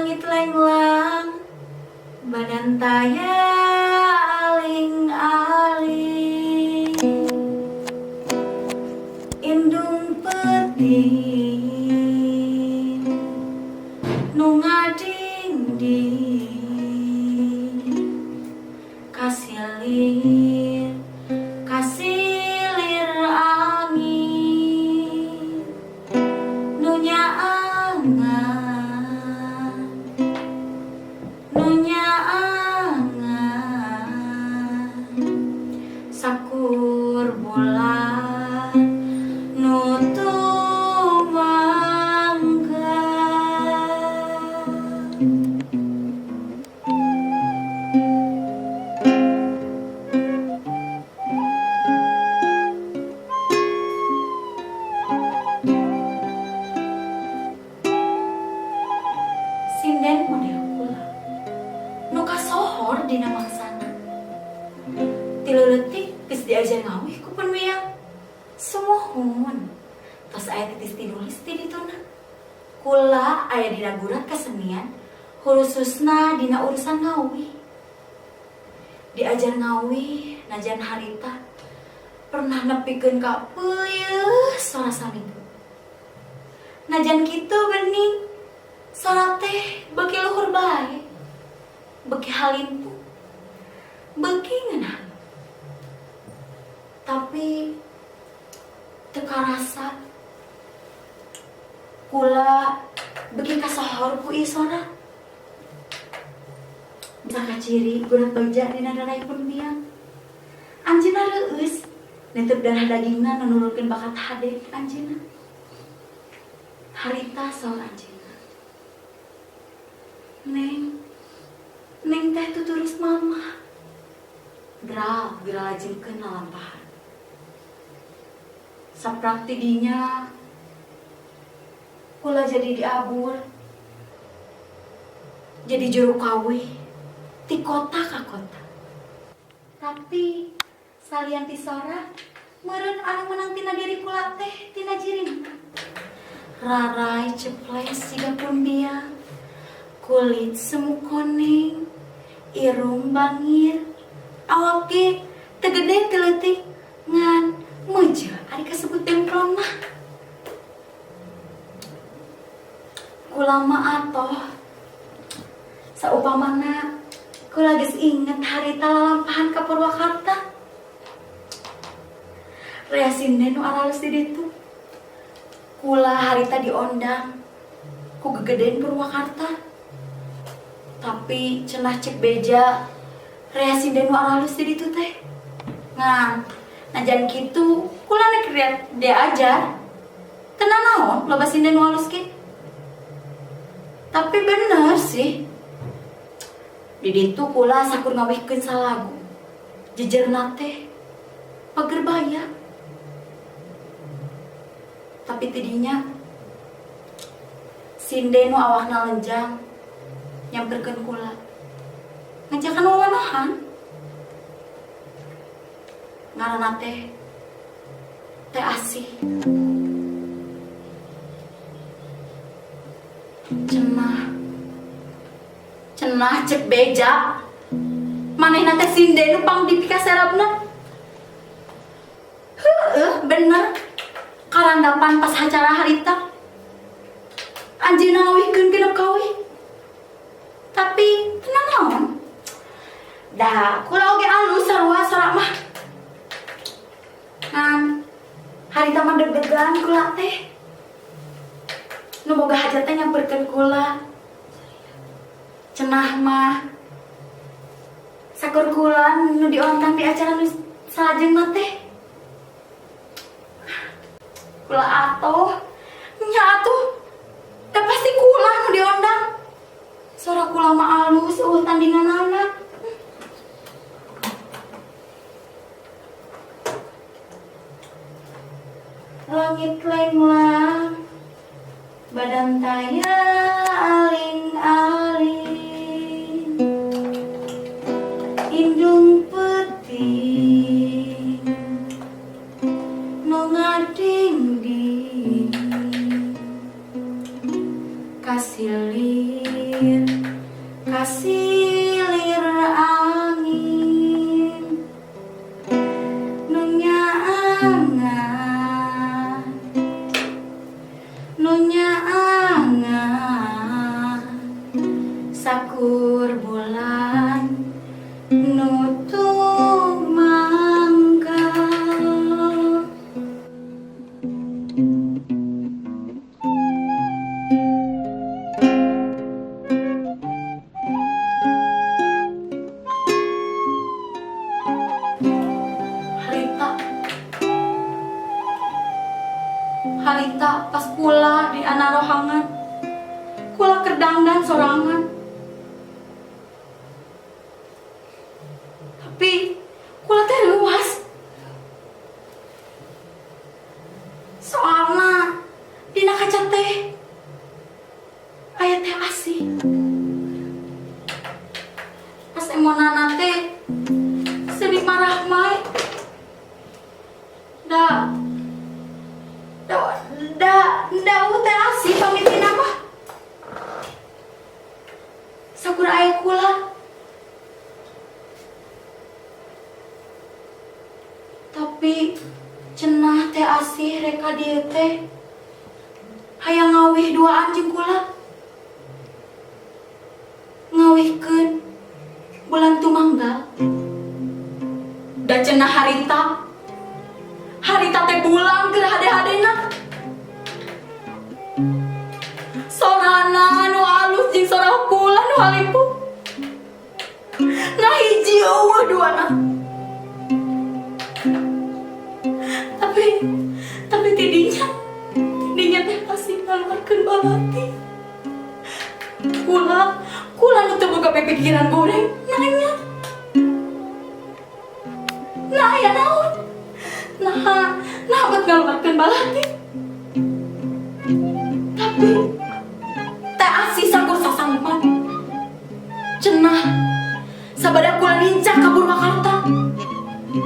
Langit lenglang, badan taya aling-aling, indung peuting nu ngadingding, kasilir kasilir angin nu nyaangan, nu nyaangan sakur bulan nu tumangkang. Sinden model kula nu kasohor dina mangsana, ti leutik geus diajar ngawih ku pun biang. Sumuhun, tos aya titis tinulis ti dituna. Kula aya dina gurat kesenian, khususna dina urusan ngawih. Diajar ngawih, najan harita pernah nepikeun ka peuyeut sora saminggu. Najan kitu bening sora teh beuki luhur bae, beuki halimpu, beuki ngeunah. Tapi teu karasa kula beuki kasohor ku ieu sora. Bisa kaciri gurat bagja dina raraipun biang. Anjeunna reueus nitip darah dagingna nu nurunkeun bakat hade anjeunna. Harita saur anjeunna, "Neng, Neng teh tuturus Mama." Dral diralajengkeun lalampahan. Saprak ti dinya kula jadi diabur. Jadi juru kawih ti kota ka kota. Tapi salian ti sora, meureun anu meunang tina diri kula teh tina jirimna. Rarai ceples siga pun biang, kulit semu koneng, irung bangir, awak ge teu gede teu leutik, ngan meujeuh ari kasebut demplon mah. Kula mah atoh saupamana kula geus inget harita lalampahan ka Purwakarta. Rea sinden nu aralus di ditu. Kula harita diondang ku gegedean Purwakarta. Tapi cenah cek beja rea sinden nu aralus di ditu teh. Ngan najan kitu kula nek diajar. Teu nanaon loba sinden nu alus ge. Tapi bener sih. Di ditu kula sakur ngawihkeun salagu. Jejerna teh pager baya. Tapi tidinya sinden nu awakna lenjang nyamperkeun kula. Ngajakan wawanohan. Ngaranna teh Teh Asih. Cenah. Cenah cek beja. Manehna teh sinden nu pang dipikaserabna. Heueuh, bener. Karandapan pas acara harita. Anjeunna ngawihkeun genep kawih. Tapi teu nanaon. Da kula oge alus sarua sora mah. Ngan harita mah deg-degan kula teh. Nu boga hajat teh nyamperkeun kula. Cenah mah sakur kula nu diontang di acara nu salajengna teh. Kula atoh nya atuh da pasti kula nu diondang. Sora kula mah alus, euweuh tandinganana. Langit lenglang, badan taya aling-aling, indung peuting nu ngadingding, kasilir Harita pas kula di rohangan, kula keur dangdan sorangan. Tapi kula teh leuwas. Soalna dina kaca teh aya Teh Asih. Pas emonana teh seuri marahmai. Da da da da Teh Asih pamitina mah. Sakur aya kula. Tapi cenah Teh Asih rek ka dieu teh hayang ngawih duaan jeung kula. Ngawihkeun bulan tumanggal. Da cenah harita. Harita teh bulan keur hade-hadena. Sorana nu alus jeung sora kula nu halipu. Ngahiji euweuh duana. Tapi tidinya teh pasti ngaluarkeun balati. Kula kula nu teu boga pikiran goreng nanya. Nah ya naon? Nah, nah bet ngaluarkeun balati. Tapi Teh Asih sakur sasanggupan. Cenah sabada kula nincak ka Purwakarta.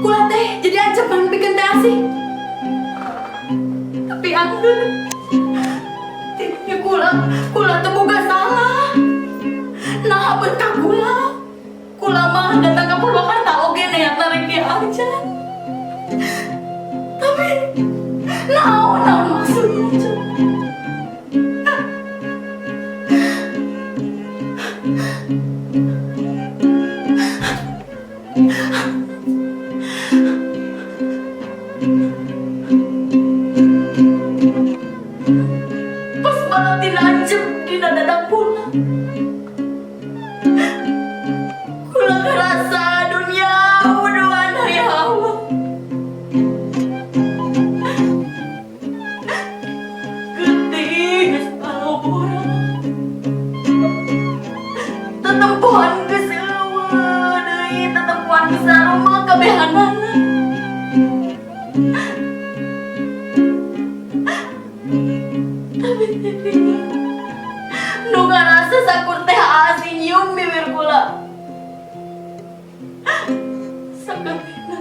Kula teh jadi ancaman pikeun Teh Asih. Tapi anggur tidinya kula kula teu boga salah. Nah bet ka kula. Kula mah datang ke Purwakarta oge niatna rek diajar. Tapi naon naon maksudnya coba? Pas balati nancep dina dada kula. Kula ngerasa dunia uduan ya Allah. Getih geus palobora. Tetempohan geus euweuh deui, tetempohan geus sarua kabehanana. Tapi tidinya nu ngarasa sakur Teh Asih nyium bibir kula. Sakeutina.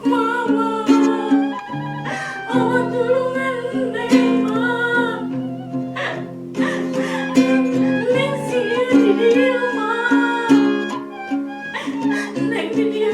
Mama, Mama tulungan Neng, Ma. Neng sieun di dieu, Ma. Neng di dieu.